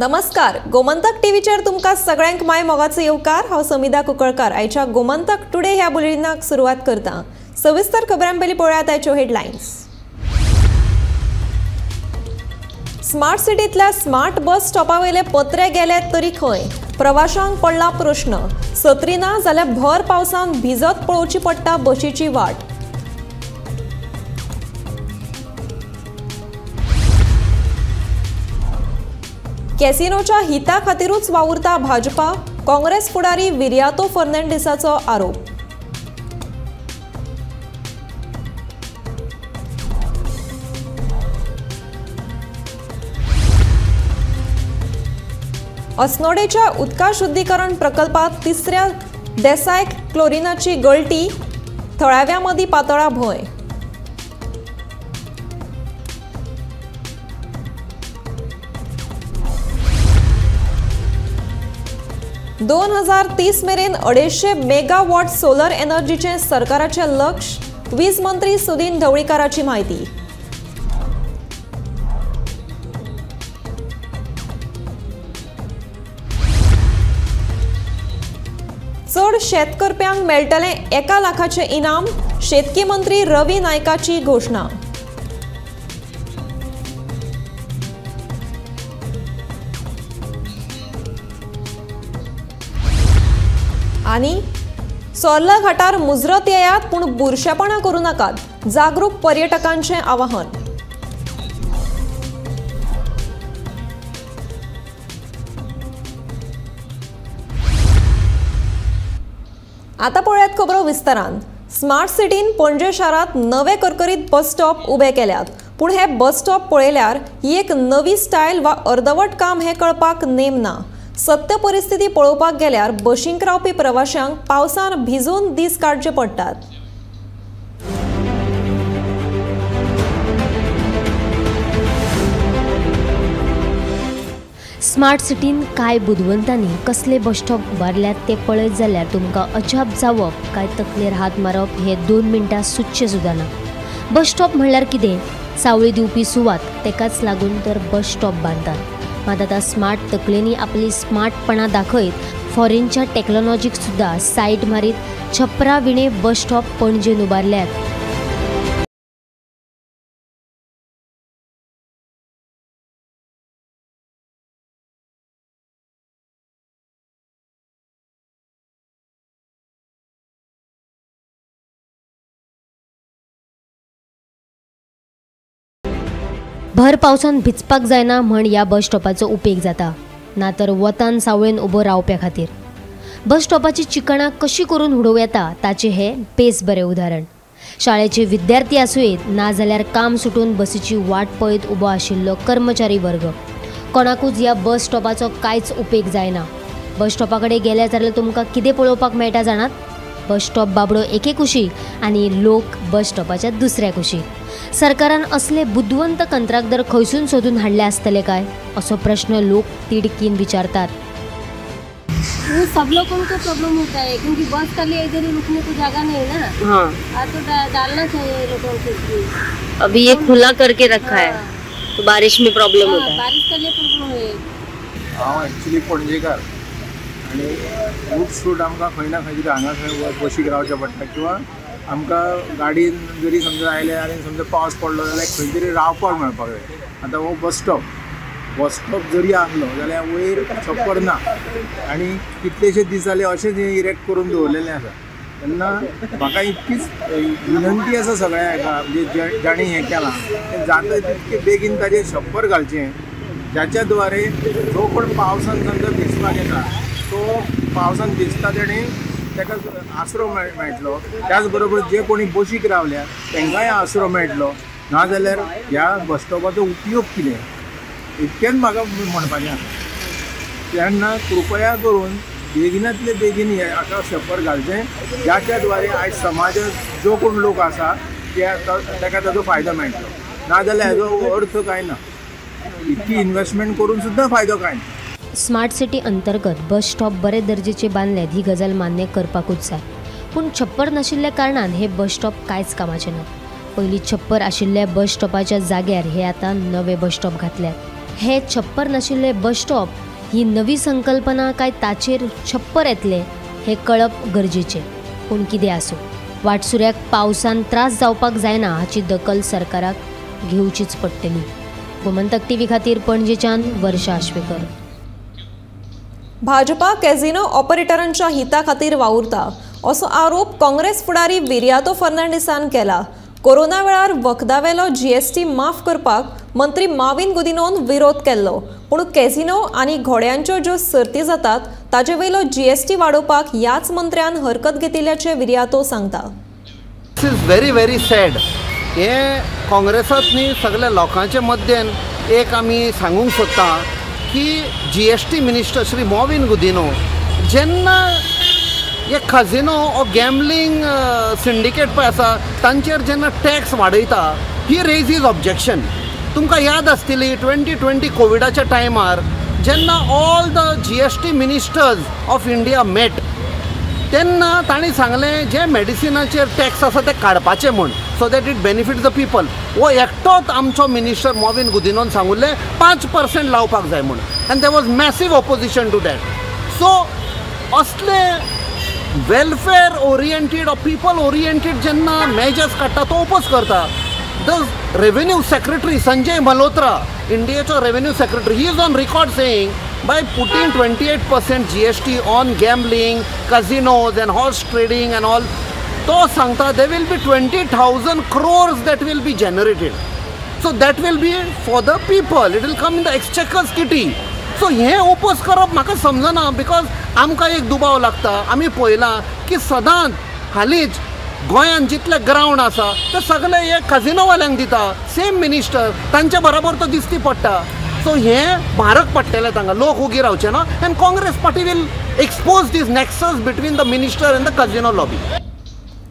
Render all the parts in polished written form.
नमस्कार, गोमंतक टीव्हीचेर तुमकां सगळ्यांक my मोगाचो येवकार। हांव समिधा कुंकळकार आयच्या गोमंतक टुडे ह्या बुलेटिनाक सुरवात करता। सविस्तर खबरां पयलीं पळोवया आयच्यो हेडलायन्स। स्मार्ट सिटींतल्या स्मार्ट बस स्टॉपावयले पत्रे गेले तरी खंय? प्रवाशांक पडला प्रश्न। सत्री ना जाल्यार भर पावसान भिजत पळोवची पडटा बशीची वाट। कॅसिनोच्या हिता खातीरूच वावुरता भाजपा, काँग्रेस फुडारी विरियातो फर्नांडिसाचो आरोप। अस्नोडेच्या उदका शुद्धीकरण प्रकल्पात तिसऱ्या देसाय क्लोरिनाची गळटी, थळाव्यां मदीं पातळा भंय। 2030 मेरेन 250 मेगावॉट सोलर एनर्जीचे सरकाराचे लक्ष, वीज मंत्री सुदिन ढवळीकाराची माहिती। चड शेत करप्यांक मेळटलें 1 लाखाचें इनाम, शेतकी मंत्री रवी नायकाची घोशणा। आनी सोर्ला घाटार मुजरत येयात पूण बुरशेपणां करूं नाकात, जागरूक पर्यटकांचें आवाहन। आतां पळयात खबरो विस्तारान। स्मार्ट सिटीन पणजे शारांत नवे करकरीत बस स्टॉप उबे केल्यात, पूण हे बस स्टॉप पळयल्यार ही एक नवी स्टायल वा अर्दवट काम हें कळपाक नेम ना। सत्य परिस्थिती पळोवपाक गेल्यार बशींक रावपी प्रवाशांक पावसान भिजून दीस काडचे पडटात। स्मार्ट सिटीन कांय बुदवंतांनी कसले बस स्टॉप उबारल्यात ते पळयत जाल्यार तुमकां अजाप जावप काय तकलेर हात मारप हे 2 मिनटां सुचचें सुद्दां ना। बस स्टॉप म्हणल्यार कितें? सावळी दिवपी सुवात, तेकाच लागून तर बस स्टॉप बांदतात। मात आतां स्मार्ट तकलेंनी आपली स्मार्टपणां दाखयत फॉरेनच्या टॅक्नॉलॉजीक सुद्दां सायट मारीत छप्परा विणे बस स्टॉप पणजेन उबारल्यात। भर पावसान भिजपाक जायना म्हण ह्या बस स्टॉपाचो उपेग जाता, ना तर वतान सावळेन उबो रावप्या खातीर। बस स्टॉपाची चिकणां कशी करून उडोवं येता ताचें हें बेस बरें उदाहरण। शाळेचे विद्यार्थी आसूं येत ना जाल्यार काम सुटून बसीची वाट पळयत उबो आशिल्लो कर्मचारी वर्ग, कोणाकूच ह्या बस स्टॉपाचो कांयच उपेग जायना। बस स्टॉपा कडेन गेले जाल्यार तुमकां कितें पळोवपाक मेळटा जाणात? बस स्टॉप बाबडो एके कुशीक आनी लोक बस स्टॉपाच्या दुसऱ्या कुशीक। सरकारान असले बुदवंत कंत्राटदार खंयसून सोदून हाडले आसतले काय, असो प्रश्न लोक तिडकीन विचारतात। वो सब लोगों को प्रॉब्लम होता है क्योंकि बस का लिए इधर रुकने को जगह नहीं ना। हाँ, तो डालना चाहिए लोगों को। अभी ये खुला करके रखा है तो बारिश में प्रॉब्लम होता है। बारिश का लिए प्रॉब्लम है। हांव एक्चुअली पणजेकार आनी रूट सूट आमकां खंय ना खंय तरी हांगा खंय बशीक रावचें पडटा किंवा आमकां गाडयेन जरी समजा आयले आनी समजा पावस पडलो जाल्यार खंय तरी रावपाक मेळपाक जाय। आतां हो बस स्टॉप जरी आसलो जाल्यार वयर छप्पर ना आनी कितलेशे दीस जाले अशेंच हें इरेक्ट करून दवरलेलें आसा। तेन्ना म्हाका इतकीच विनंती आसा सगळ्या हाका, म्हणजे जाणी हें केलां तें जाता तितके बेगीन ताजेर छप्पर घालचें, जाच्या द्वारे जो कोण पावसान समजा भिजपाक येता तो पावसान भिजता तेणी ताका आसरो मेळटलो, त्याच बरोबर जे कोणी बशीक रावल्या तांकांय आसरो मेळटलो। नाजाल्यार ह्या बस स्टॉपाचो उपयोग कितें, इतकेंच म्हाका म्हणपाचें आसा। तेन्ना कृपया करून बेगिनांतले बेगीन हे हाका छप्पर घालचें, ज्याच्या द्वारे आयज समाजांत जो कोण लोक आसा ताका ताजो फायदो मेळटलो। नाजाल्यार हाजो अर्थ कांय ना, इतकी इन्वेस्टमेंट करून सुद्दां फायदो कांय ना। स्मार्ट सिटी अंतर्गत बस स्टॉप बरे दर्जेचे बांदल्यात ही गजाल मान्य करपाकूच जाय, पूण छप्पर नाशिल्ल्या कारणान हे बस स्टॉप कांयच कामाचे ना। पयलीं छप्पर आशिल्ल्या बस स्टॉपाच्या जाग्यार हे आतां नवे बस स्टॉप घातल्यात। हे छप्पर नाशिल्ले बस स्टॉप ही नवी संकल्पना काय ताचेर छप्पर येतलें हें कळप गरजेचें. पूण कितें आसूं, वाटसुऱ्याक पावसान त्रास जावपाक जायना हाची दखल सरकाराक घेवचीच पडटली. गोमंतक टीव्ही खातीर पणजेच्यान वर्षा आश्वेकर. भाजपा कॅझिनो ऑपरेटरांच्या हिता खातीर वावुरता असो आरोप काँग्रेस फुडारी विरियातो फर्नांडीसान केला. कोरोना वेळार वखदावेलो जीएसटी माफ करपाक मंत्री माविन गुदिनोन विरोध केल्लो, पूण कॅझिनो आनी घोड्यांच्यो ज्यो सर्ती जातात ताजे वयलो जीएसटी वाडोवपाक ह्याच मंत्र्यान हरकत घेतिल्ल्याचें विरियातो सांगता. This is very very sad. हें काँग्रेसांत न्ही सगळ्या लोकांचे मध्यान एक आमी सांगूंक सोदता की GST minister Shri Mauvin Godinho जेन्ना हे खजिनो ओ गॅमलिंग सिंडिकेट पळय आसा तांचेर जेन्ना टॅक्स वाडयता, ही रेजीज ऑब्जेक्शन. तुमकां याद आसतली 2020 कोविडाच्या टायमार जेन्ना all the GST ministers of India met तेन्ना तांणी सांगलें जे मेडिसिनाचेर टॅक्स आसा ते काडपाचे म्हूण, so that it benefit the people. हो एकटोच आमचो मिनिस्टर मॉविन गुदिनोन सांगुल्लें 5% लावपाक जाय म्हूण, and there was massive opposition to that. So असले welfare oriented or people oriented जेन्ना मेजर्स काडटा तो ओपोज करता. The revenue secretary Sanjay Malhotra, इंडियेचो revenue secretary, he is on record saying by putting 28% GST on gambling, casinos and horse trading and all, तो सांगता there will be 20,000 crores that will be generated. So that will be for the people, it will come in the exchequer's kitty. So हें oppose करप म्हाका समजना, because आमकां एक दुबाव लागता. आमी पळयलां की सदांच हालींच गोंयांत जितले ग्रावंड आसा ते सगळे हे कझिनोवाल्यांक दिता, सेम मिनिस्टर तांच्या बरोबर तो दिसती पडटा. सो हें म्हारग पडटलें तांकां, लोक उगी रावचे ना. And Congress party will expose this nexus between the minister and the casino lobby.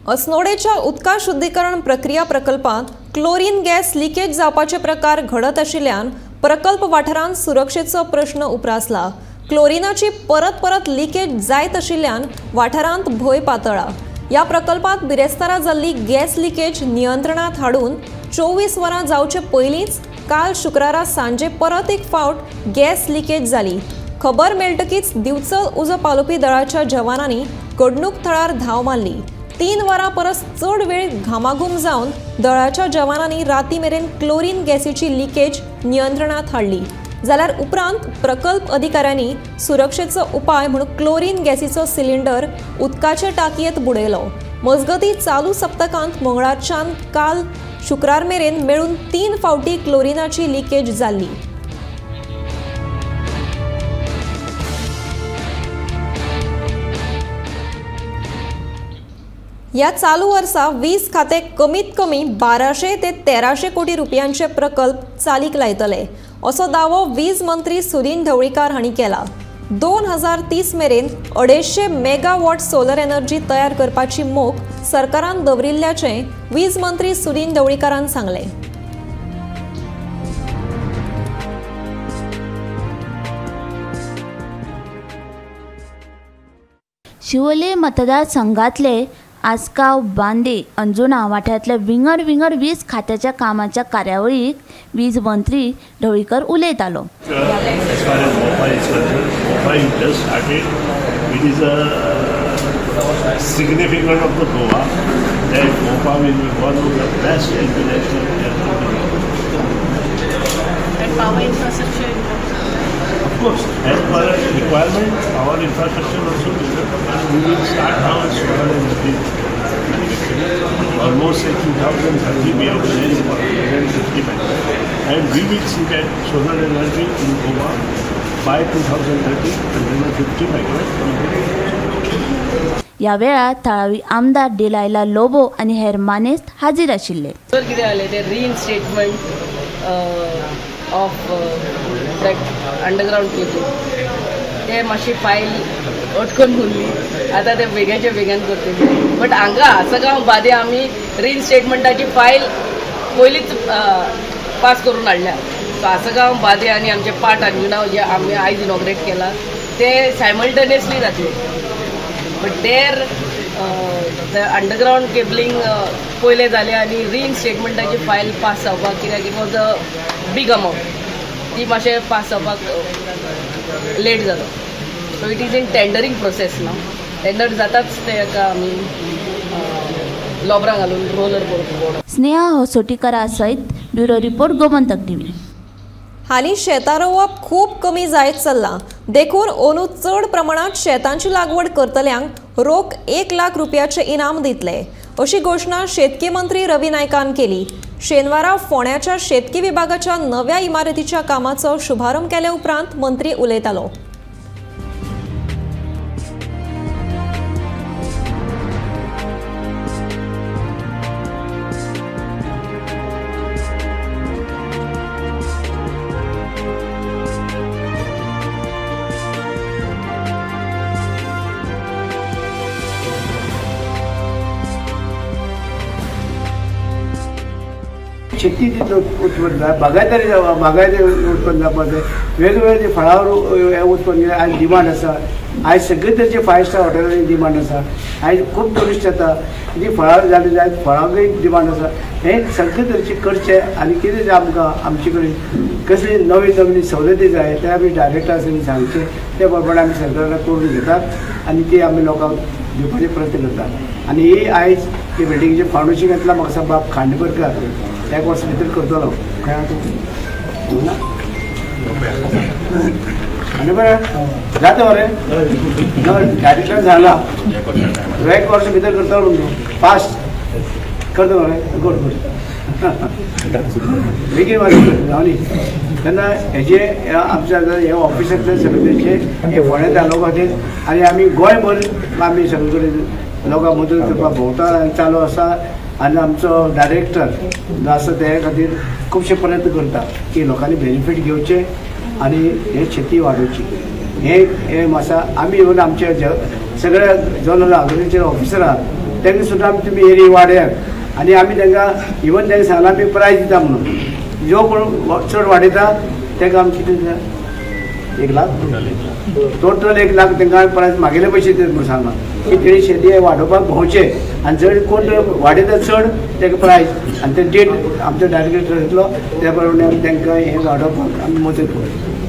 अस्नोडेच्या उदका शुद्धीकरण प्रक्रिया प्रकल्पांत क्लोरीन गॅस लिकेज जावपाचे प्रकार घडत आशिल्ल्यान प्रकल्प वाठारांत सुरक्षेचो प्रश्न उप्रासला. क्लोरिनाची परत परत लिकेज जायत आशिल्ल्यान वाठारांत भंय पातळा. ह्या प्रकल्पांत बिरेस्तारा जाल्ली गॅस लिकेज नियंत्रणांत हाडून 24 वरां जावचे पयलींच काल शुक्रारा सांजे परत एक फावट गॅस लिकेज जाली. खबर मेळटकीच दिवचल उजो पालोवपी दळाच्या जवानांनी घडणूक थळार धांव मारली. 3 वरां परस चड वेळ घामाघूम जावन दळाच्या जवानांनी राती मेरेन क्लोरीन गॅसीची लिकेज नियंत्रणांत हाडली. जाल्यार उपरांत प्रकल्प अधिकाऱ्यांनी सुरक्षेचो उपाय म्हणून क्लोरीन गॅसीचो सिलिंडर उदकाचे टाकयेंत बुडयलो. मजगतीं चालू सप्तकांत मंगळारच्यान काल शुक्रार मेरेन मेळून 3 फावटी क्लोरिनाची लिकेज जाल्ली. ह्या चालू वर्सा वीज खाते कमीत कमी 1200 ते 1300 कोटी रुपयांचे प्रकल्प चालीक लायतले असो दावो वीज मंत्री सुदिन ढवळीकार हांणी केला. 2030 मेरेन 250 मेगावॉट सोलर एनर्जी तयार करपाची मोख सरकारान दवरिल्ल्याचें वीज मंत्री सुदिन ढवळीकारान सांगलें. शिवोले मतदारसंघातले आसगांव, बांदे, अंजुणा वाठारांतल्या विंगड विंगड वीज खात्याच्या कामाच्या कार्यावळीक वीज मंत्री ढवळीकर उलयतालो. Of course, as per requirement, our infrastructure also developed, and we will start our solar energy manufacturing. Almost in 2030, we have plans for 150 megawatts, and we will see that solar energy in Goa by 2030, 150 megawatts. ह्या वेळार थळावी आमदार Delilah Lobo आनी हेर मानेस्त हाजीर आशिल्ले. Sir कितें जालें तें reinstatement of that underground cable ते मातशी फायल अटकून उरली, आतां ते वेगाच्या वेगान करतले. बट हांगा आसगांव बादे आमी रिइन्स्टेटमेंटाची फायल पयलींच पास करून हाडल्या. सो आसगांव बादे आनी आमचे पाट अंजुणा जे आमी आयज इनॉग्रेट केला ते सायमल्टेनियसली जातले. But there the underground cabling पयलें जालें आनी रिइन्स्टेटमेंटाची फायल पास जावपाक कित्याक it was a big amount. ती मातशें पास जावपाक लेट जालो. So it is in tendering process ना. टेंडर जाताच तेका आमी लोबरां घालून रोलर करून. स्नेहा होसोटीकरा सयत ब्युरो रिपोर्ट, गोमंतक टीव्ही. हालीं शेतां रोवप खूब कमी जायत चल्लां, देखून अंदू चड प्रमाणांत शेतांची लागवड करतल्यांक रोख 1 लाख रुपयाचें इनाम दितले अशी घोशणा शेतकी मंत्री रवी नायकान केली. शेनवारा फोंड्याच्या शेतकी विभागाच्या नव्या इमारतीच्या कामाचो शुभारंभ केले उपरांत मंत्री उलयतालो. शेती उत्पन्न जाय, बागायतरी बागायती उत्पन्न जावपाक जाय, वेगवेगळे फळावर हें उत्पन्न आयज डिमांड आसा. आयज सगळे तरेचे 5 स्टार हॉटेलांनी डिमांड आसा. आयज खूब ट्युरिस्ट येता, जी फळां जाली जायत फळांकय डिमांड आसा. हें सगळे तरेचें करचें आनी कितें जें आमकां आमचे कडेन कसली नवी नवी सवलती जाय ते आमी डायरेक्टरांनी सांगचें, ते प्रमाणे आमी सरकाराक करून घेतात आनी ती आमी लोकांक दिवपाचे प्रयत्न करतात. आनी ही आयज ही बिल्डिंगेचें फावंडेशन घेतलां म्हाका बाब खांडेपरकार एक वर्स भितर करतलो. आनी बरें जाता मरे डायरेक्टर जाला एक वर्स भितर करतलो म्हणून फास्ट करता मरे. गुड गुड बेगीन जावनी तेन्ना हेजे आमच्या हे ऑफिसांतले सगळे हे फोंड्या तालुका खातीर आनी आमी गोंयभर आमी सगळे कडेन लोकांक मदत करपाक भोंवता आनी चालू आसा. आनी आमचो डायरेक्टर जो आसा ते खातीर खुबशे प्रयत्न करता की लोकांनी बेनिफीट घेवचे आनी हे शेती वाडोवची. हें आसा. आमी येवन आमचे सगळे जनरल एग्रीकल्चर ऑफिसर आहात तांकां सुद्दां आमी तुमी एरिया वाडयात आनी आमी तांकां इवन तांकां सांगलां आमी प्रायज दिता म्हणून. जो कोण चड वाडयता ताका आमी कितें दिता 1 लाख टोटल 1 लाख तांकां प्रायज मागेले पयशे दितात म्हणून सांगलां की तेणी शेती वाडोवपाक भोंवचें आनी जर कोण वाडयता चड ताका प्रायज आनी ते डेट आमचो डायरेक्टर ठरयतलो त्या प्रमाणे आमी तांकां हें वाडोवपाक आमी मदत करूं.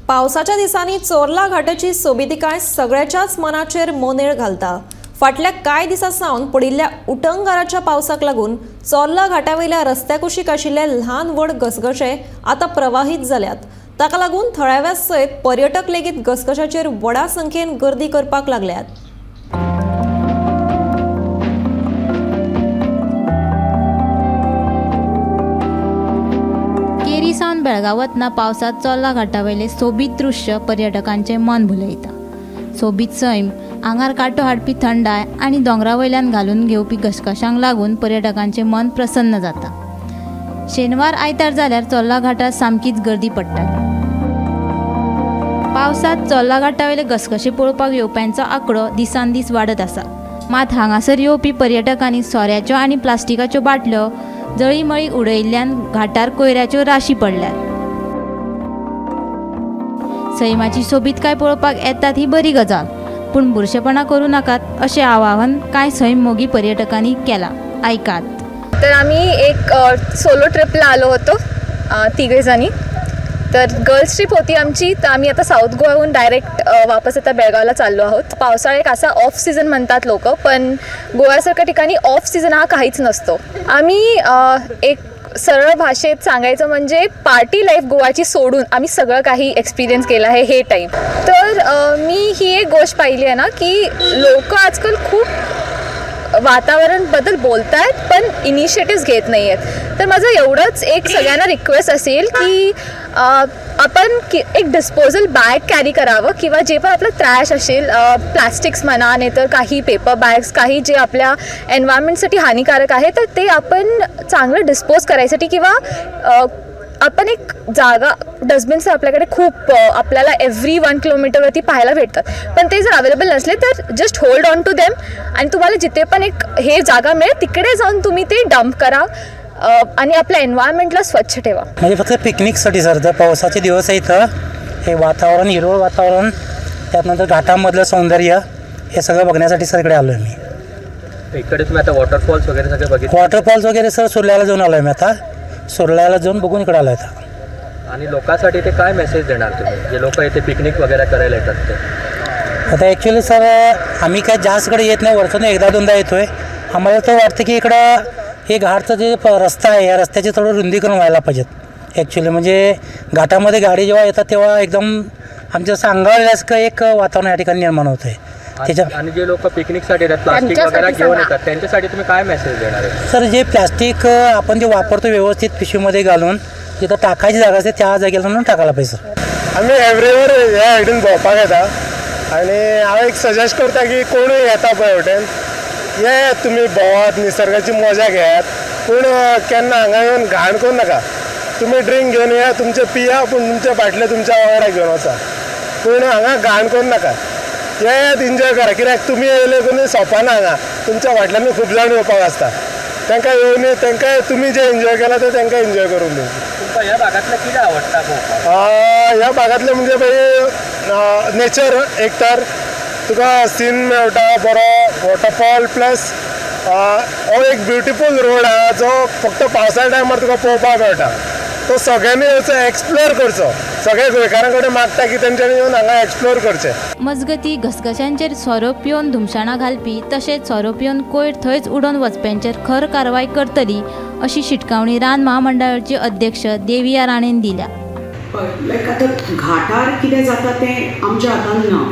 पावसाच्या दिसांनी चोर्ला घाटाची सोबितिकाय सगळ्याच्याच मनाचेर मोनेळ घालता. फाटल्या कांय दिसां सावन पडिल्ल्या उटंगाराच्या पावसाक लागून चोर्ला घाटावयल्या रस्त्या कुशीक आशिल्ले ल्हान व्हड घसघशे आतां प्रवाहीत जाल्यात. ताका लागून थळाव्या सयत पर्यटक लेगीत घसघशाचेर व्हडा संख्येन गर्दी करपाक लागल्यात. केरी सावन बेळगांव वतना पावसांत चोर्ला घाटावयलें सोबीत दृश्य पर्यटकांचें मन भुलयता. सोबीत सैम, आंगार कांटो हाडपी थंडाय आनी दोंगरा वयल्यान घालून घेवपी घसघशांक लागून पर्यटकांचें मन प्रसन्न जाता. शेनवार आयतार जाल्यार चोर्ला घाटार सामकीच गर्दी पडटा. पावसांत चोर्ला घाटावयले घसघशे पळोवपाक येवप्यांचो आंकडो दिसान दीस वाडत आसा. मात हांगासर येवपी पर्यटकांनी सोऱ्याच्यो आनी प्लास्टिकाच्यो बाटल्यो जळीमळी उडयिल्ल्यान घाटार कोयराच्यो राशी पडल्यात. सैमाची सोबीतकाय पळोवपाक येतात ही बरी गजाल, पूण बुरशेपणां करूं नाकात अशें आवाहन कांय सैममोगी पर्यटकांनी केलां. आयकात. तर आम्ही एक सोलो ट्रिपला आलो होतो तिघेजणी. तर गर्ल्स ट्रिप होती आमची. तर आम्ही आता साऊथ गोव्याहून डायरेक्ट वापस आता बेळगावला चाललो आहोत. पावसाळा एक असा ऑफ सीझन म्हणतात लोक, पण गोव्यासारख्या ठिकाणी ऑफ सीझन हा काहीच नसतो. आम्ही एक सरळ भाषेत सांगायचं म्हणजे पार्टी लाईफ गोवाची सोडून आम्ही सगळं काही एक्सपिरियन्स केलं आहे हे टाईम. तर मी ही एक गोष्ट पाहिली आहे ना की लोक आजकाल खूप वातावरणबद्दल बोलत आहेत पण इनिशिएटिव्स घेत नाही आहेत. तर माझं एवढंच एक सगळ्यांना रिक्वेस्ट असेल की आपण एक डिस्पोजल बॅग कॅरी करावं किंवा जे पण आपलं ट्रॅश असेल, प्लास्टिक्स म्हणा नाही तर काही पेपर बॅग्स, काही जे आपल्या एन्व्हायरमेंटसाठी हानिकारक आहे तर ते आपण चांगलं डिस्पोज करायसाठी किंवा आपण एक जागा डस्टबिन्स आपल्याकडे खूप आपल्याला एव्हरी 1 किलोमीटरवरती पाहायला भेटतात, पण ते जर अवेलेबल नसले तर just hold on to them आणि तुम्हाला जिथे पण एक हे जागा मिळेल तिकडे जाऊन तुम्ही ते डंप करा आणि आपल्या एन्व्हायरमेंटला स्वच्छ ठेवा. म्हणजे फक्त पिकनिकसाठी सर, जर पावसाचे दिवस आहे इथं हे वातावरण, हिरवळ वातावरण, त्यानंतर घाटामधलं सौंदर्य, हे सगळं बघण्यासाठी सर इकडे आलो आहे मी. इकडे तुम्ही आता वॉटरफॉल्स वगैरे सगळे बघितले? वॉटरफॉल्स वगैरे सर सुर्ल्याला जाऊन आलो आहे मी. आता सुर्ल्याला जाऊन बघून इकडे आलो आहे. आता आणि लोकांसाठी ते काय मेसेज देणार तुम्ही, जे लोक इथे पिकनिक वगैरे करायला येतात ते? आता ॲक्च्युली सर आम्ही काय जास्तकडे येत नाही, वर्षातून एकदा दोनदा येतो आहे. आम्हाला तर वाटतं की इकडं हे घाटचं जे रस्ता आहे या रस्त्याचे थोडं रुंदीकरण व्हायला पाहिजेत ॲक्च्युली. म्हणजे घाटामध्ये गाडी जेव्हा येतात तेव्हा एकदम आमच्या सांगावल्यासारखं एक वातावरण या ठिकाणी निर्माण होतं आहे त्याच्या. आणि जे लोक पिकनिकसाठी येतात प्लास्टिक वगैरे घेऊन येतात त्यांच्यासाठी तुम्ही काय मेसेज देणार आहे? सर जे प्लास्टिक आपण जे वापरतो व्यवस्थित पिशवीमध्ये घालून जिथं टाकायची जागा असते त्या जागेला म्हणून टाकायला पाहिजे सर. आमी एवरीवर ह्या सायडीन भोंवपाक येता आनी हांव एक सजेस्ट करता की कोणूय येता पळय वटेन येयात तुमी भोंवात, निसर्गाची मजा घेयात, पूण केन्ना हांगा येवन घाण करूं नाका. तुमी ड्रिंक घेवन येया, तुमचें पिया, पूण तुमचे बाटले तुमच्या वांगडा घेवन वचा, पूण हांगा घाण करूं नाका. येयात एन्जॉय करा, कित्याक तुमी येयले कोणी सोंपना हांगा, तुमच्या फाटल्यानूय खूब जाण येवपाक आसता, तांकां येवन तांकां तुमी जें एन्जॉय केलां तें तांकां एन्जॉय करूंक दी. तुमकां ह्या भागांतलें कितें आवडटा पळोवपाक? ह्या भागांतलें म्हणजे पळय नेचर, एक तर तुका सीन मेळटा बरो, वॉटरफॉल प्लस हो एक ब्युटिफूल रोड आहा जो फक्त पावसा टायमार तुका पळोवपाक मेळटा. तो सगळ्यांनी येवचो, एक्सप्लोर करचो, सगळ्या गोंयकारां कडेन मागता की तेंच्यांनी येवन हांगा एक्सप्लोर करचें. मजगती घसघश्यांचेर सोरो पिवन धुमशाणां घालपी तशेंच सोरो पिवन कोयर थंयच उडोवन वचप्यांचेर खर कारवाय करतली अशी शिटकावणी रान महामंडळाचे अध्यक्ष देविया राणेन दिल्या. लायक आतां घाटार कितें जाता तें आमच्या हातान ना,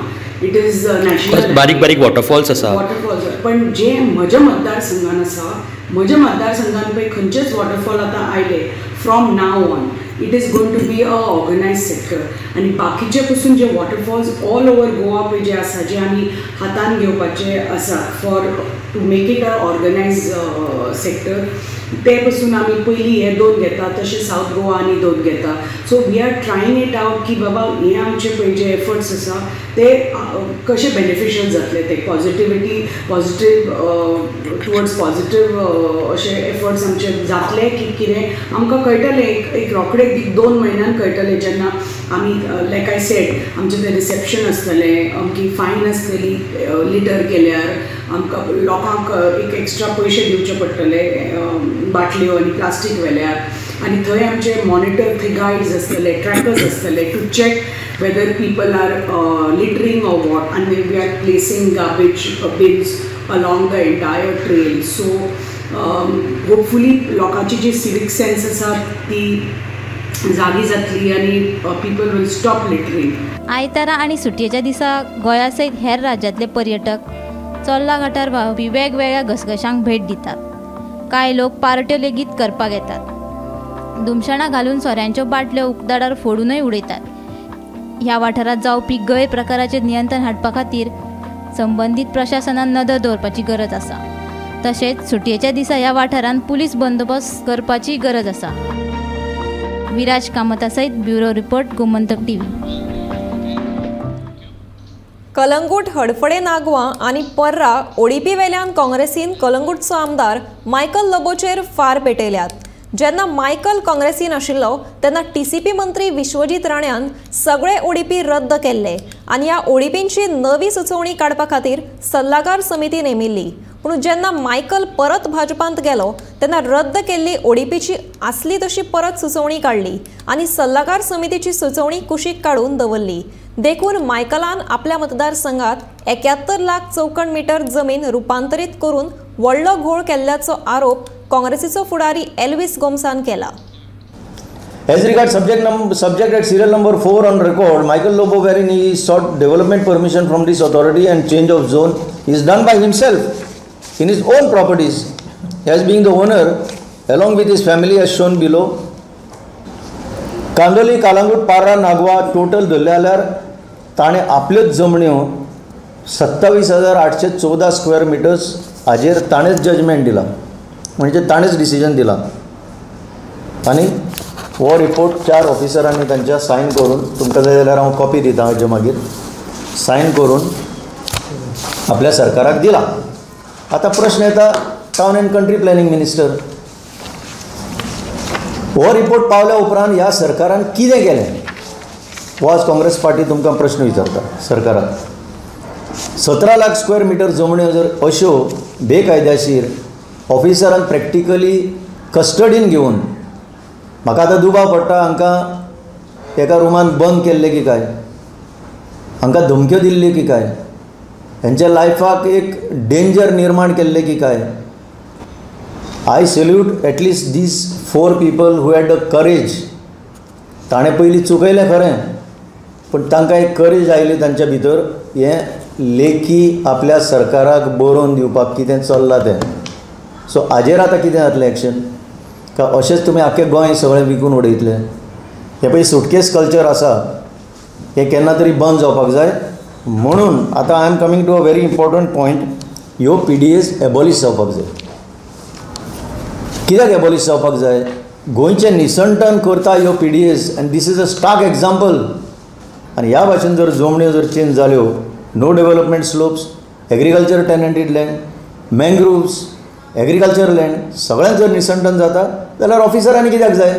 it is national. बारीक बारीक वॉटरफॉल्स आसा, वॉटरफॉल्स, पण जे म्हज्या मतदारसंघान आसा, म्हज्या मतदारसंघान पळय खंयचेच वॉटरफॉल आतां आयले from now on it is going to be a organise sector. आनी बाकीचे पसून जे वॉटरफॉल्स ऑल ओवर गोवा पळय जे आसा, जे आमी हातान घेवपाचे आसा for to make it a organise sector, ते पसून आमी पयलीं हे दोन घेता, तशें सावथ गोवा आनी दोन घेता. So we are trying it out की बाबा हे आमचे पळय जे एफर्ट्स आसा ते कशे बेनिफिशियल जातले, ते पॉजिटिविटी पॉजिटीव टुवर्ड्स पॉजिटीव अशे एफर्ट्स आमचे जातले की कितें आमकां कळटलें. एक रोखडे 2 म्हयन्यान कळटलें जेन्ना आमी लायक I said आमचें तें रिसेप्शन आसतलें, अमकी फायन आसतली लिटर केल्यार, आमकां लोकांक एक एक्स्ट्रा पयशे दिवचे पडटले बाटल्यो आनी प्लास्टीक व्हेल्यार, आनी थंय आमचे मॉनिटर, थंय गायड्स आसतले, ट्रॅकर्स आसतले to check whether people are littering or what, आनी we are placing garbage bins along the entire trail. So hopefully लोकांची जी सिवीक सेन्स आसा ती जागी जातली आनी पीपल will stop littering. आयतारा आनी सुटयेच्या दिसा गोंया सयत हेर राज्यांतले पर्यटक चोर्ला घाटार व्हांवपी वेगवेगळ्या घसघशांक भेट दितात. कांय लोक पार्ट्यो लेगीत करपाक येतात. धुमशणां घालून सोऱ्यांच्यो बाटल्यो उक्ताडार फोडूनय उडयतात. ह्या वाठारांत जावपी गैरप्रकाराचेर नियंत्रण हाडपा खातीर संबंदीत प्रशासनान नदर दवरपाची गरज आसा. तशेंच सुटयेच्या दिसा ह्या वाठारांत पुलीस बंदोबस्त करपाची गरज आसा. विराज कामता सयत bureau report, Gomantak TV. Calangute Hadfade Nagwa आनी पर्रा ओडीपी वेल्यान काँग्रेसीन कलंगूटचो आमदार मायकल लोबोचेर फार पेटयल्यात. जेन्ना मायकल काँग्रेसीन आशिल्लो तेन्ना टीसीपी मंत्री विश्वजीत राण्यान सगळे ओडीपी रद्द केल्ले आनी ह्या ओडीपींची नवी सुचोवणी काडपा खातीर सल्लागार समिती नेमिल्ली. पूण जेन्ना मायकल परत भाजपांत गेलो तेन्ना रद्द केल्ली ओडीपीची आसली तशी परत सुचोवणी काडली आनी सल्लागार समितीची सुचोवणी कुशीक काडून दवरली. देखून मायकलान आपल्या मतदारसंघात 71 लाख चौखण मीटर जमीन रुपांतरीत करून व्हडलो घोळ केल्ल्याचो आरोप काँग्रेसीचो फुडारी एल्विस गोम्सान केला. As regards subject at serial number 4 on record, Michael Lobo, wherein he sought development permission from this authority and change of zone is done by himself in his own properties, as being the owner along with his family as shown below. Candolim, Calangute, Parra, Nagwa total धरले जाल्यार ताणें आपल्योच जमण्यो 27,814 square metres हाजेर ताणेंच judgement दिलां, म्हणजे ताणेंच decision दिलां. आनी हो रिपोर्ट 4 ऑफिसरांनी तांच्या सायन करून, तुमकां जाय जाल्यार हांव कॉपी दिता हाजे मागीर, सायन करून आपल्या सरकाराक दिला. आतां प्रश्न येता town and country planning minister, हो रिपोर्ट पावल्या उपरांत ह्या सरकारान कितें केलें? हो आज काँग्रेस पार्टी तुमकां प्रश्न विचारता. सरकाराक 17 लाख स्क्वेअर मिटर जमण्यो जर अश्यो बेकायदेशीर ऑफिसरान प्रॅक्टिकली कस्टडीन घेवन, म्हाका आतां दुबाव पडटा हांकां एका रुमान बंद केल्ले की काय, हांकां धमक्यो दिल्ल्यो की काय, हेंच्या लायफाक एक डेंजर निर्माण केल्लें की काय. I salute at least these 4 people who had the courage. ताणें पयलीं चुकयलें खरें, पूण तांकां एक करेज आयली तांच्या भितर हें लेखी आपल्या सरकाराक बरोवन दिवपाक कितें चल्लां तें. सो हाजेर आतां कितें जातलें एक्शन? का अशेंच तुमी आख्खें गोंय सगळें विकून उडयतले? हें पळय सुटकेस कल्चर आसा, हें केन्ना तरी बंद जावपाक जाय. म्हणून आतां I am coming to a very important point. ह्यो PDAs abolish जावपाक जाय. कित्याक एबॉलिश जावपाक जाय? गोंयचें निसंटन करता ह्यो PDAs and this is a stark example. आनी ह्या भाशेन जर जमण्यो जर चेंज जाल्यो, no development slopes, agriculture tenanted land, mangroves, agriculture land, सगळ्यांत जर निसंटन जाता जाल्यार ऑफिसरांनी कित्याक जाय?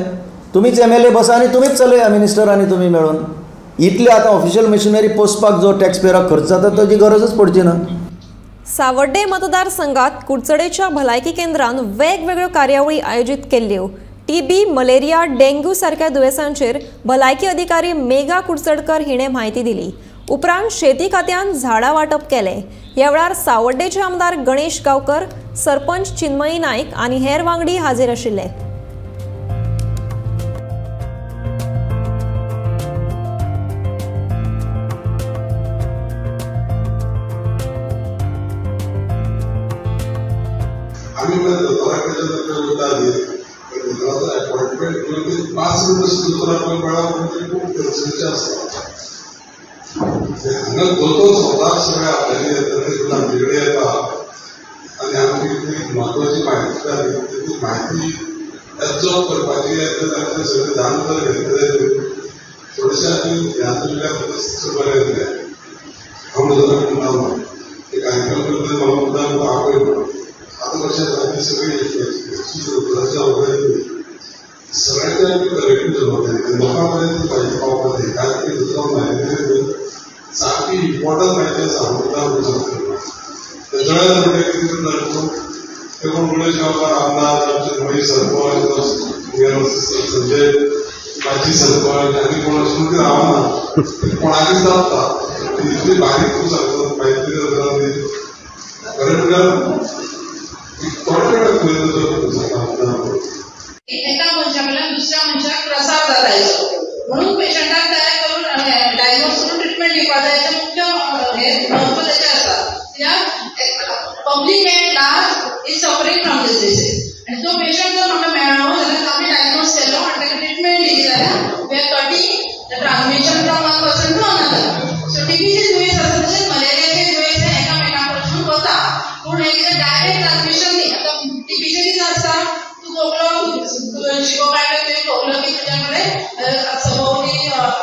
तुमीच MLA बसा आनी तुमीच चलया, मिनिस्टर आनी तुमी मेळून. इतले आतां ऑफिशियल मशिनरी पोसपाक जो टॅक्स पेयराक खर्च जाता ताची गरजच पडची ना. सावड्डे मतदारसंघात कुडचडेच्या भलायकी केंद्रान वेगवेगळ्यो कार्यावळी आयोजीत केल्ल्यो. टीबी, मलेरिया, डेंग्यू सारक्या दुयेंसांचेर भलायकी अधिकारी मेघा कुडचडकर हिणे म्हायती दिली. उपरांत शेती खात्यान झाडां वांटप केलें. ह्या वेळार सावड्डेचे आमदार गणेश गांवकर, सरपंच चिन्मयी नायक आनी हेर वांगडी हाजीर आशिल्ले. अपॉइंटमेंट घेवन 5 मिनटं दोतोरा कडेन मेळप म्हणजे खूब गरजेचें आसता. हांगा दोतोर स्वता सगळे आपल्याले येता, आमचे कडेन येता आनी आमची कितली म्हत्वाची म्हायती जाली ती म्हायती एब्जॉर्ब करपाची येता, सगळें जाणून जर घेतले थोडेशें आमी ह्या दिल्यार बरें येतलें. हांव दोतोरा कडेन रावना, ते कार्यक्रम करता म्हाका मुद्दाम आपय म्हणून. आतां कशें जाता ती सगळी दोतोराची आवड सगळ्यांचे आमी करेक्ट जावपाक जाय, लोकां पर्यंत म्हायती पावपाक जाय. कारण ती दोतोरा म्हायती सारकी इम्पॉर्टंट म्हायती आसा मुद्दाम म्हणू शकता. तेच्या वेळार म्हणटा कितें जाता ते कोण गणेश गांवकार आमदार, आमचे मागीर सरपंच संजय माजी सरपंच आनी कोण अशें म्हणून रावना, कोणाकूच दाबता इतली बारीक तूं सांगता म्हायती जाता. खरें म्हणल्यार थोडे एका मनशा कडल्यान दुसऱ्या मनशाक प्रसार जाता हेचो, म्हणून पेशंटाक तयार करून डायग्नोज करून ट्रिटमेंट दिवपाक जाय. हेचें मुख्य हें म्हत्व तेचें आसा. कित्याक public at large is suffering from this disease आनी तो पेशंट जर म्हाका मेळ्ळो जाल्यार आमी डायग्नोज केलो आनी ताका ट्रिटमेंट दिली जाल्यार we are cutting the transmission from one person to another. So टीबीचें दुयेंस आसा तशेंच मलेरियाचें दुयेंस हें एकामेकां कडसून वता, पूण हें कितें डायरेक्ट ट्रान्समिशन न्ही. आतां टीबीचें कितें आसता, तूं खोकलो, शिको काडलो तुवें खोकलो की तुज्या कडेन सभोवती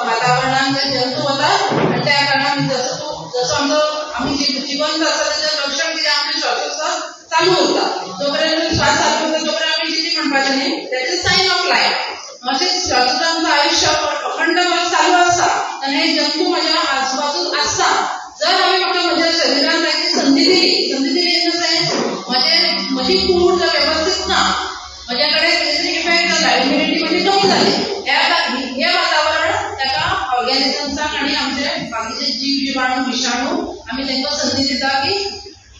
वातावरणान जे जंतू वतात आनी त्या कारणान जसो तूं जसो आमचो आमी जिवंत आसा तेजें लक्षण कितें आमचें श्वासोच्छ्वास चालू उरता. जो पर्यंत श्वास चालू उरता तो पर्यंत आमी जिती म्हणपाचें न्ही, that is sign of life. अशें श्वासोच्छ्वास आमचो आयुश्य अखंड चालू आसता आनी हे जंतू म्हज्या आजूबाजूक आसता. जर हांवें म्हाका म्हज्या शरिरान ताची संदी दिली, संदी दिली इन the sense म्हजी कूड जर वेवस्थीत ना, म्हज्या कडेन कितें तरी इफेक्ट जाता, इम्युनिटी म्हजी कमी जाली, हें वातावरण ताका ऑर्गेनिजम्साक आनी आमचे बाकीचे जीव जिवाणू विशाणू आमी तांकां संदी दिता की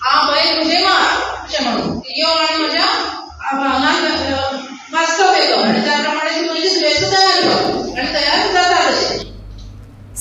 आ पळय तुजें मार अशें म्हणून यो आनी म्हज्या आंगान वास्तव्य कर आनी त्या प्रमाणे तूं तुजी दुयेंसां तयार कर आनी तयार जाता तशें.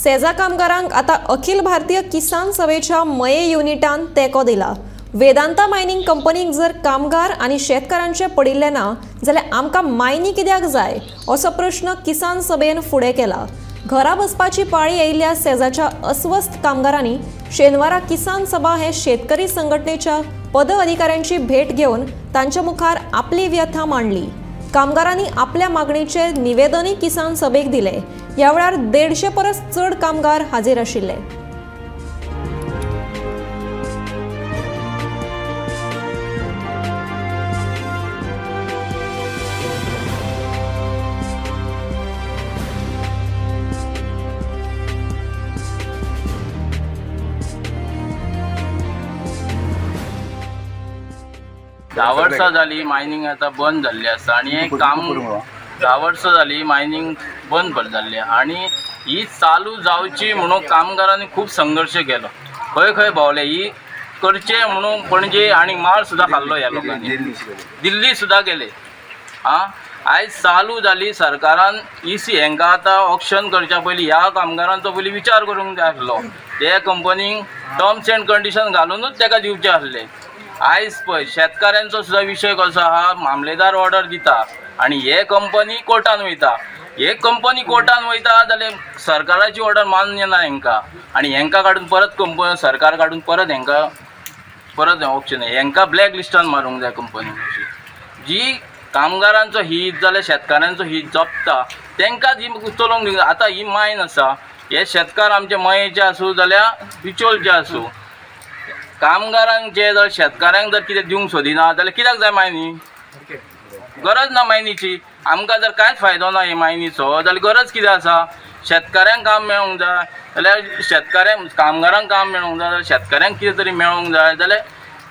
सेजा कामगारांक आतां अखिल भारतीय किसान सभेच्या मये युनिटान तेंको दिला. वेदांता मायनिंग कंपनीक जर कामगार आनी शेतकारांचे पडिल्लें ना जाल्यार आमकां मायनी कित्याक जाय असो प्रश्न किसान सभेन फुडें केला. घरा बसपाची पाळी आयिल्ल्या सेजाच्या अस्वस्थ कामगारांनी शेनवारा किसान सभा हे शेतकरी संघटनेच्या पद अधिकाऱ्यांची भेट घेवन तांच्या मुखार आपली व्यथा मांडली. कामगारांनी आपल्या मागणीचे निवेदनूय किसान सभेक दिले. ह्या वेळार 150 परस चड कामगार हाजीर आशिल्ले. धा वर्सां जाली मायनींग आतां बंद जाल्ली आसा आनी हें काम 10 वर्सां जाली मायनींग बंद जाल्ली आनी ही चालू जावची म्हणून कामगारांनी खूब संघर्श केलो, खंय खंय भोंवले, ही करचे म्हणून पणजे आनी माल सुद्दां खाल्लो ह्या लोकांनी, दिल्ली सुद्दां गेले. आं आयज चालू जाली, सरकारान इसी हेंकां आतां ऑक्शन करच्या पयलीं ह्या कामगारांचो पयलीं विचार करूंक जाय आसलो. ते कंपनीक टर्म्स एंड कंडिशन घालुनूच ताका दिवचें आसलें. आयज पळय शेतकाऱ्यांचो सुद्दां विशय कसो आहा, मामलेदार ऑर्डर दिता आनी हे कंपनी कोर्टान वयता, हे कंपनी कोर्टान वयता जाल्यार सरकाराची ऑर्डर मान्य ना हेंकां आनी हेंकां काडून परत कंपनी सरकार काडून परत हेंकां परत ऑप्शन हेंकां ब्लॅक लिस्टान मारूंक जाय कंपनी. जी कामगारांचो हित जाल्यार शेतकाऱ्यांचो हित जपता तांकां जी चलोवंक दिवंक. आतां ही मायन आसा, हे शेतकार आमचे मयेचे आसूं जाल्यार बिचोलचे आसूं, कामगारांक जे जर शेतकाऱ्यांक जर कितें दिवंक सोदिना जाल्यार कित्याक जाय मायनी? गरज ना मायनीची. आमकां जर कांयच फायदो ना हे मायनीचो जाल्यार गरज कितें आसा? शेतकाऱ्यांक काम मेळोंक जाय जाल्यार शेतकाऱ्यांक कामगारांक काम मेळोंक जाय जाल्यार शेतकाऱ्यांक कितें तरी मेळोंक जाय जाल्यार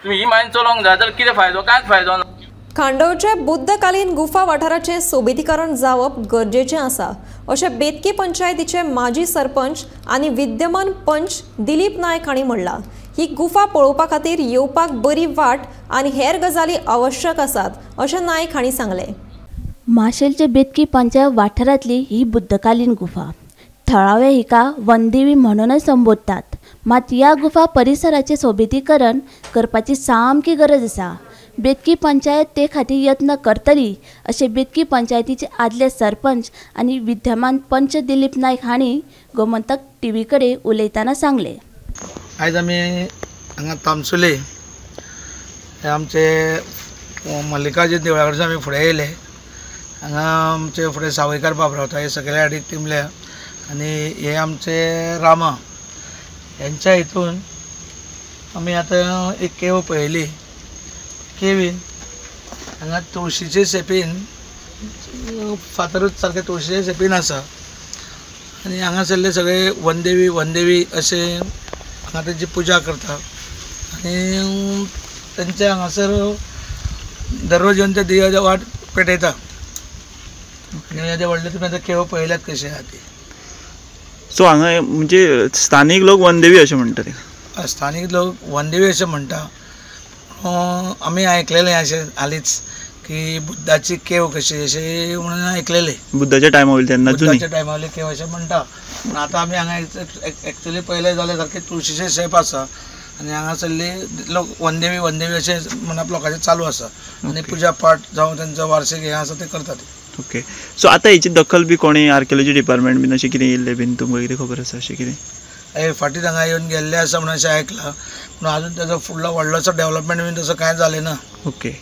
तुमी ही मायन चलोवंक जाय जाल्यार कितें फायदो? कांयच फायदो ना. खांडोळचे बुद्धकालीन गुफा वाठाराचें सोबितीकरण जावप गरजेचें आसा अशें बेतकी पंचायतीचे माजी सरपंच आनी विद्यमान पंच दिलीप नायक हांणी म्हणलां. ही गुफा पळोवपा खातीर येवपाक बरी वाट आनी हेर गजाली आवश्यक आसात अशें नायक हांणी सांगलें. माशेलचे बेतकी पंचायत वाठारांतली ही बुद्धकालीन गुफा थळावे हिका वनदेवी म्हणूनय संबोधतात. मात ह्या गुफा परिसराचें सोबितीकरण करपाची सामकी गरज आसा. बेतकी पंचायत ते खातीर यत्न करतली अशें बेतकी पंचायतीचे आदले सरपंच आनी विद्यमान पंच दिलीप नायक हांणी गोमंतक टीव्ही कडेन उलयतना सांगलें. आयज आमी हांगा तामसुले हे आमचे मल्लिकार्जुन देवळा कडच्यान आमी फुडें येयले. हांगा आमचे फुडें सावयकार बाब रावता, हे सगळे हाडीक तिमल्या आनी हे आमचे रामा हेंच्या हितून आमी आतां एक केव पळयली. केवीन हांगा तुळशीचे शेपीन फातरूच सारके तुळशीचे शेपीन आसा आनी हांगासरले सगळे वनदेवी वनदेवी अशें हांगा तेंची पुजा करता आनी तेंचे हांगासर दररोज येवन ते दिव्याच्या वाट पेटयता. आनी येदे व्हडले तुमी आतां केव पळयल्यात कशें आहा ती. सो हांगा म्हणजे स्थानीक लोक वनदेवी अशें म्हणटा? स्थानीक लोक वनदेवी अशें म्हणटा. आमी आयकलेलें अशें हालींच की बुद्धाची केव कशी अशें म्हणून आयकलेलें. बुद्धाच्या टायमा वयली तेन्ना बुद्धाच्या टायमा वयली केव अशें म्हणटा. पूण आतां आमी हांगा एक्चुअली पळयलें जाल्यार सारकें तुळशीचें शेप आसा आनी हांगासरली लोक वनदेवी वनदेवी अशें म्हणप लोकांचें चालू आसा आनी पुजा पाठ जावं तेंचो वार्षीक हें आसा तें करतात. ओके, सो आतां हेची दखल बी कोणी आर्कियोलॉजी डिपार्टमेंट बीन अशें कितें येयल्लें बीन तुमकां कितें खबर आसा अशें कितें? फाटीं हांगा येवन गेल्ले आसा म्हणून अशें आयकलां, पूण आजून तेजो फुडलो व्हडलोसो डेवलपमेंट बीन तसो कांय जालें ना. ओके,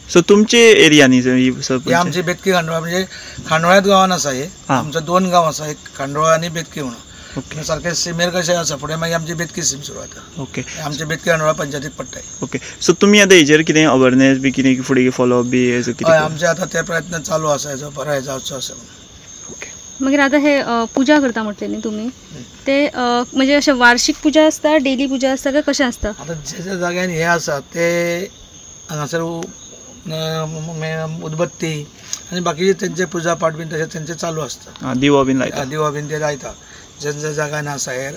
सो तुमचे एरिया न्ही ही आमची बेतकी खांडोळा म्हणजे खांडोळ्यात गांवान आसा. हे आमचो 2 गांव आसा, एक खांडोळा आनी बेतकी म्हणून. सारके सिमेर कशें आसा फुडें मागीर आमची बेतकी सीम सुरू जाता. ओके, आमची बेतकी खांडोळा पंचायतीक पडटा. ओके, सो तुमी आतां हेजेर कितें अवेरनेस बी कितें फुडें फॉलोअप बी कितें? हय, आमचे आतां ते प्रयत्न चालू आसा, हेजो बरो जावचो आसा. मागीर आतां हे पुजा करता म्हटलें न्ही तुमी, ते म्हणजे अशें वार्षीक पुजा आसता, डेली पुजा आसता काय कशें आसता? आतां जे ज्या जाग्यान हें आसा ते हांगासर उदबत्ती आनी बाकीचे तेंचे पुजा पाठ बीन तशें तेंचे चालू आसता. दिवो बीन लायता? दिवो बीन ते लायता ज्या ज्या जाग्यान आसा. हे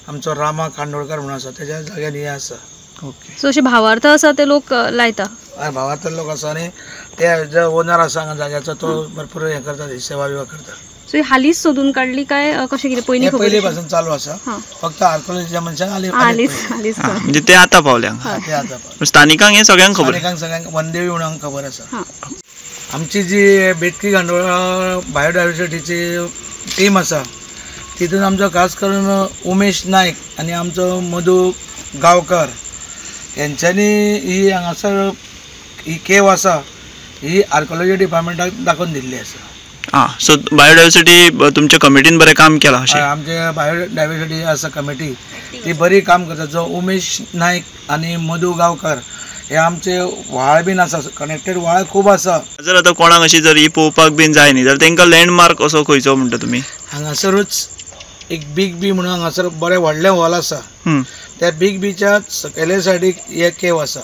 आमचो रामा खांडोळकर म्हणून आसा तेज्या जाग्यान हें आसा. ओके, सो अशें भावार्थ आसा ते लोक लायता? हय, भावार्थ लोक आसा आनी ते जे ओनर आसा हांगा जाग्याचो तो भरपूर हें करता, सेवा बिवा करता. सो हालींच सोदून काडली काय कशें कितें? पयलीं पयलीं पासून चालू आसा, फक्त आर्कियोलॉजीच्या मनशांक हालींच हालींच म्हणजे ते आतां पावले. ते आतां पावले. स्थानिकांक हें सगळ्यांक खबर, स्थानिकांक सगळ्यांक वनदेवी म्हणून खबर आसा. आमची जी बेतकी खांडोळा बायोडायवर्सिटीची टीम आसा तितून आमचो खास करून उमेश नायक आनी आमचो मधू गांवकर हेंच्यांनी ही हांगासर ही केव आसा ही आर्कियोलॉजी डिपार्टमेंटाक दाखोवन दिल्ली आसा. आं, सो बायोडायवर्सिटी तुमच्या कमिटीन बरें काम केलां अशें? आमचे बायोडायवर्सिटी आसा कमिटी ती बरी काम करता. जो उमेश नायक आनी मधू गांवकर हे आमचे व्हाळ बीन आसा, कनेक्टेड व्हाळ खूब आसा. जर आतां कोणाक अशी जर ही पळोवपाक बीन जाय न्ही जाल्यार तांकां लँडमार्क असो खंयचो म्हणटा तुमी? हांगासरूच एक बीग बी म्हणून हांगासर बरें व्हडलें हॉल आसा, त्या बीग बीच्या सकयल्या सायडीक हे केव आसा.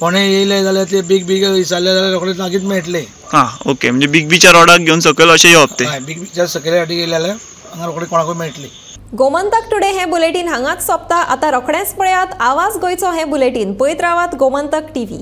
कोणें येयले जाल्यार ते बीग बीग विचारले जाल्यार रोखडे लागींच मेळटले. हां ओके, म्हणजे बिग बीच्या रोडाक घेवन सकयल अशें येवप ते. हय, बिग बीच्या सकयल सायडीक येयले जाल्यार हांगा रोखडे कोणाकूय मेळटली. गोमंतक टुडे हें बुलेटीन हांगाच सोंपता. आतां रोखडेंच पळयात आवाज गोंयचो हें बुलेटीन. पळयत रावात गोमंतक टीव्ही.